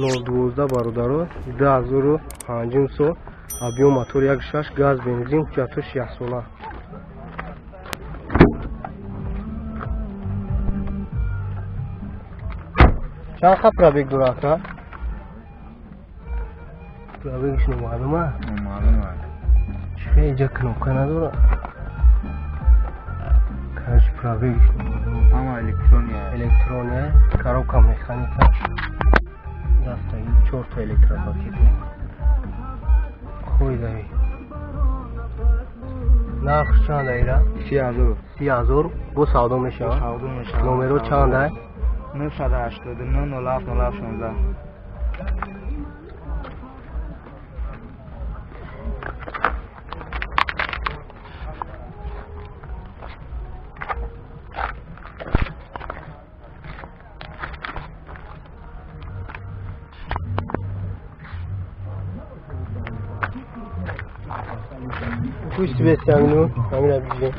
012, бародаро, 2005 сол, объём мотор 1,6, газ, бензин, ҳуҷҷатҳош яксола. Чанд ха пробег дора, ака? Пробегиш номаълума? Номаълума. Чӣ, инҷа кнопка надора? Короче, пробегиш номаълум. Ҳама электрония. Электрония, коробка механика, дастаги чорта электропакет. Хойдави. Нарх чанд айра? 30 000. 30 000 бо савдо мешавад? Савдо мешавад. Номеро чанд ай? 989 07 07 16. Пусть себе сягну, камера бижи.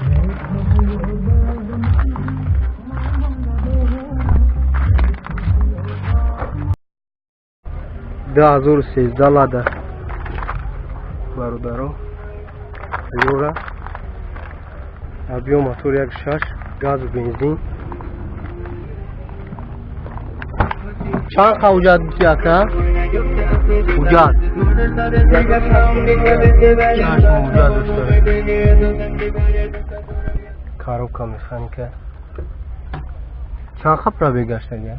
2013 Лада, бародаро, Приора, объём мотор 1,6, газу, бензин. Чанд қа ҳуҷҷат гуфти, ака? Ҳуҷҷат 6 моҳ ҳуҷҷат дошта, коробка механика. Чанд қа пробег гаштагия?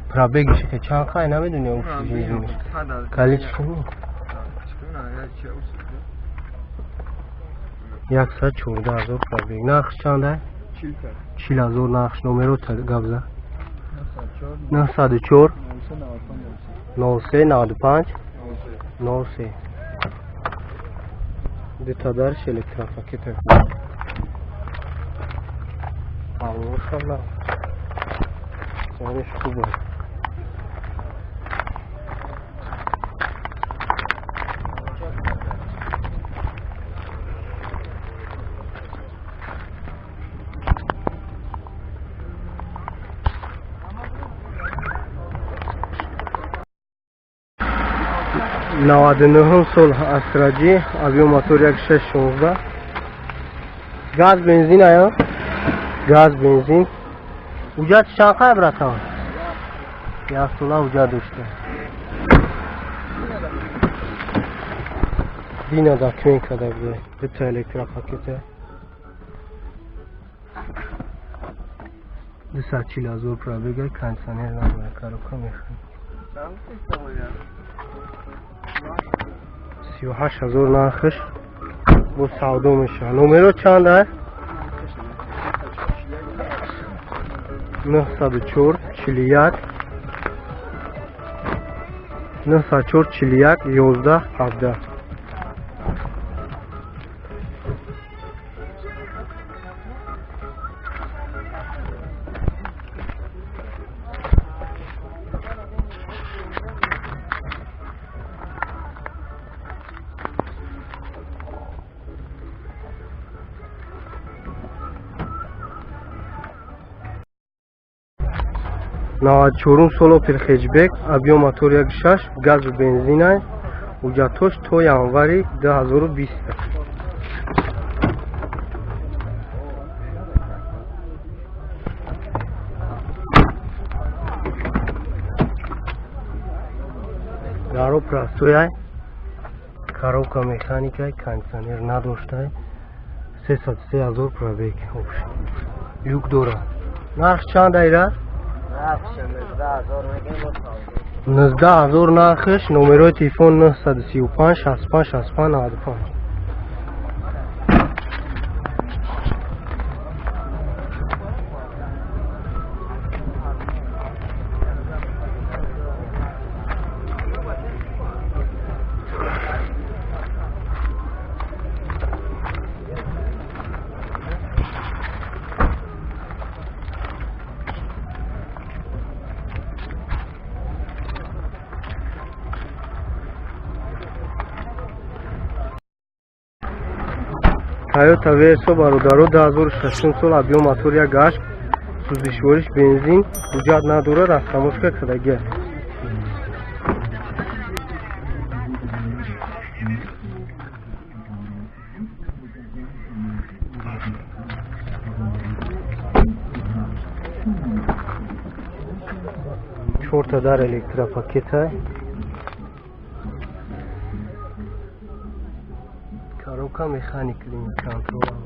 Пробегиш ки чанд қай, намедуни? Количество 114 000 пробег. Нархш чанда? 40 000 нархш. Номеро гап за: 904 03 95 03. Дута дарш электропакета. Аллошалла, сониш хуб. 99-ум сол Астра Ҷи, объём мотор 1,6, 16, газ, бензин ая, газ, бензин. Ҳуҷҷат чанд қай, братан? Як сола ҳуҷҷат дошта. Дина документ карда буде. Дута электропакета. 240 000 пробега, кондиционер надора, коробка механика. 38 000 нархш, бо савдо мешавад. Номеро чанд а? 904 41 904 41 11 17. 94-ум сол Опел хэтчбек, объём мотор 1,6, газу, бензинай. Ҳуҷҷатҳош то январи 2020. Даро простояй, коробка механикай, кондиционер надоштай. 303 000 пробег. Люк дорад. Нарх чанд айра? 19 000 нархш. Номерои телефон 935 65 65 95. Тойота Версо, бародаро, 2006 сол, объём мотор 1,8. Сӯзишвориш бензин, ҳуҷҷат надорад, растамошка кардагия. Чорта дар электропакета. Коробка механик климат контрол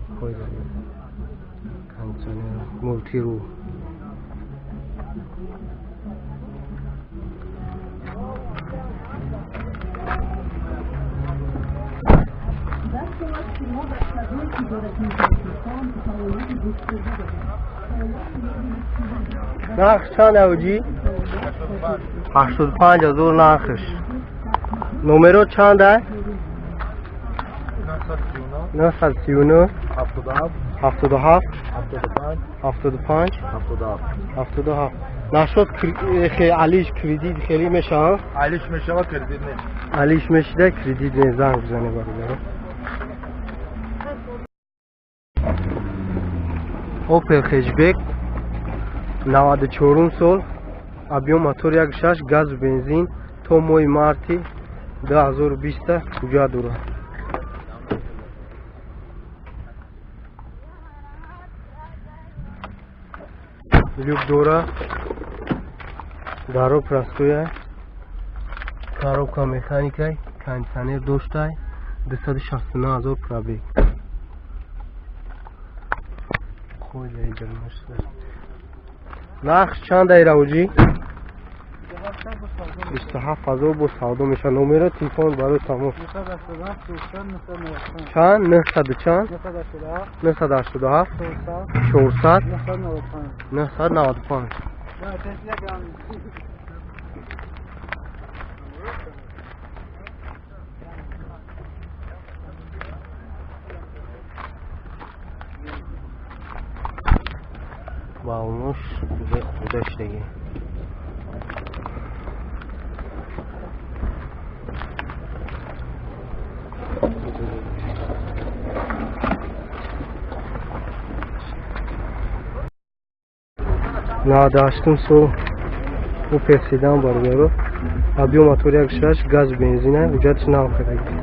кондиционер мултиру. Нарх чанд авҷи? 85 ҳазор нархш. Номеро чанд ай? 939 77 75 77. Нашод алиш кредит хеле мешавад? Алиш мешавад, кредит не. Алиш мешида, кредит не. Занг бизанед бародаро. Opel Hatchback 94 сол, объем мотор 1.6, газ бензин, то моҳи марти 2020 ҳуҷҷат дорад. Люк дора, даро простоя, коробка механикай, кондиционер доштай, 269 ҳазор пробег. Нарх чанд ай равҷи? 27 ҳазор бо савдо мешавад. Номеро телефон барои тамос. Чанд? 900 чанд? 987 400 995. Балнуш уже хурда шудаги. 98 сол Opel седан бародаро, объем мотор 1.6, газ бензина, ҳуҷҷатш нав кардаги.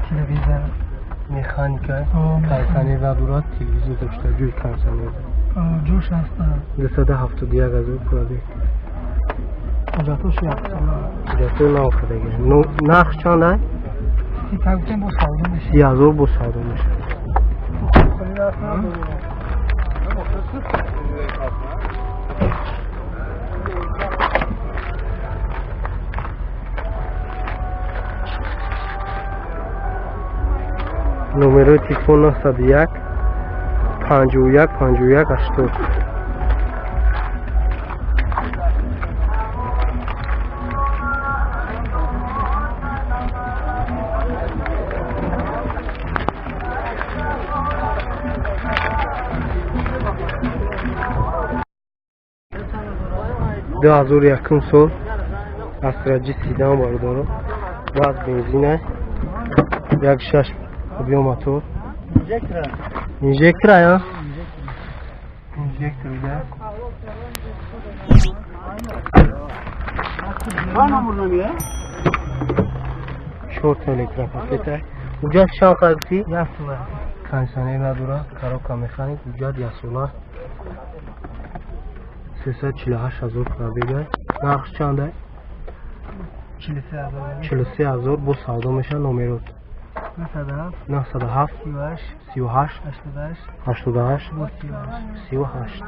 Телевизор механика, кондиционер надорад, телевизор дошта, ҷои кондиционер. Ҷош ҳаст. 271 ҳазор пробег. Ҳуҷҷатош як сола. Ҳуҷҷато нав кардаги. Нарх чанд ай? 30 гуфтем, бо савдо мешавад. 30 ҳазор бо савдо мешавад. Номерои телефон 901 51 51 80. 2001 сол Astra G седан бародаро, газ бензина, 1.6 объем мотор. Инжектор я? Инжектор, да. Чорта электропакета. Ҳуҷҷат чанд қадри? Як сола. Кондиционер надорад, коробка механик, ҳуҷҷат як сола. 348 ҳазор пробега. Нарх чанд ай? 43 ҳазор. 43 ҳазор бо савдо мешавад. Номерот 907 907 38 38 88 88 38. 38.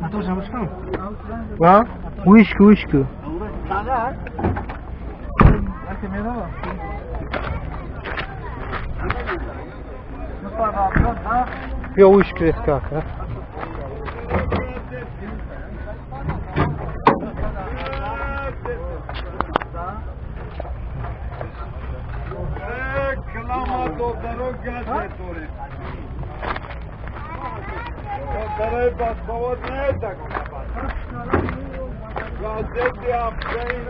Мотор шамушкам? А? Вишку, вишку. Бیا вишку рескака. Газети Апрель.